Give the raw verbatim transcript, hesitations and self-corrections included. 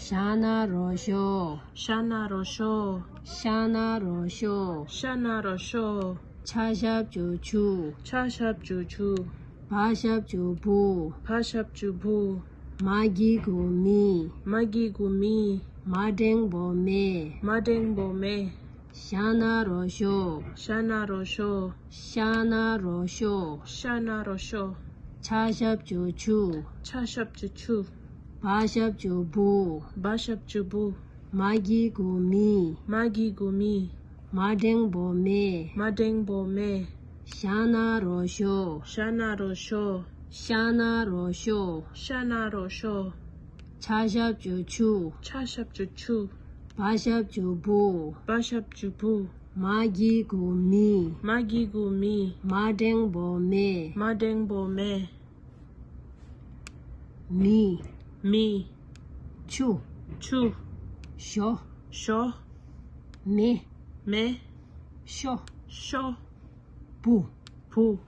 ཞ་ན་རོ་ཞོ། ཤ་ན་རོ་ཤོ། ཤ་ན་རོ་ཤོ། ཤ་ན་རོ་ཤོ། ཆ་ཞབས་ཀྱུ་ཆུ། ཆ་ཞབས་ཀྱུ་ཆུ། བ་ཞབས་ཀྱུ་བུ། བ་ཞབས་ཀྱུ་བུ། མ་གི་གུ་མི། མ་གི་གུ་མི། མ་འགྲེང་བུ་མེ། མ་འགྲེང་བུ་མེ། ཞ་ན་རོ་ཞོ། ཤ་ན་རོ་ཤོ། ཤ་ན་རོ་ཤོ། ཤ་ན་རོ་ཤོ། ཆ་ཞབས་ཀྱུ་ཆུ། ཆ་ཞབས་ཀྱུ་ཆུ། བ་ཞབས་ཀྱུ་བུ། བ་ཞབས་ཀྱུ་བུ། མ་གི་གུ་མི། མ་གི་གུ་མི། མ་འགྲེང་བུ་མེ། མ་འགྲེང་བུ་མེ། ཞ་ན་རོ་ཞོ། ཤ་ན་རོ་ཤོ། ཤ་ན་རོ་ཤོ། ཤ་ན་རོ་ཤོ། ཆ་ཞབས་ཀྱུ་ཆུ། ཆ་ཞབས་ཀྱུ་ཆུ། བ་ཞབས་ཀྱུ་བུ། བ་ཞབས་ཀྱུ་བུ། མ་གི་གུ་མི། མ་གི་གུ་མི། མ་འགྲེང་བུ་མེ། མ་འགྲེང་བུ་མེ། མི། མི། ཆུ། ཆུ། ཞོ། ཞོ། མེ། མེ། ཤོ། ཤོ། བུ། བུ།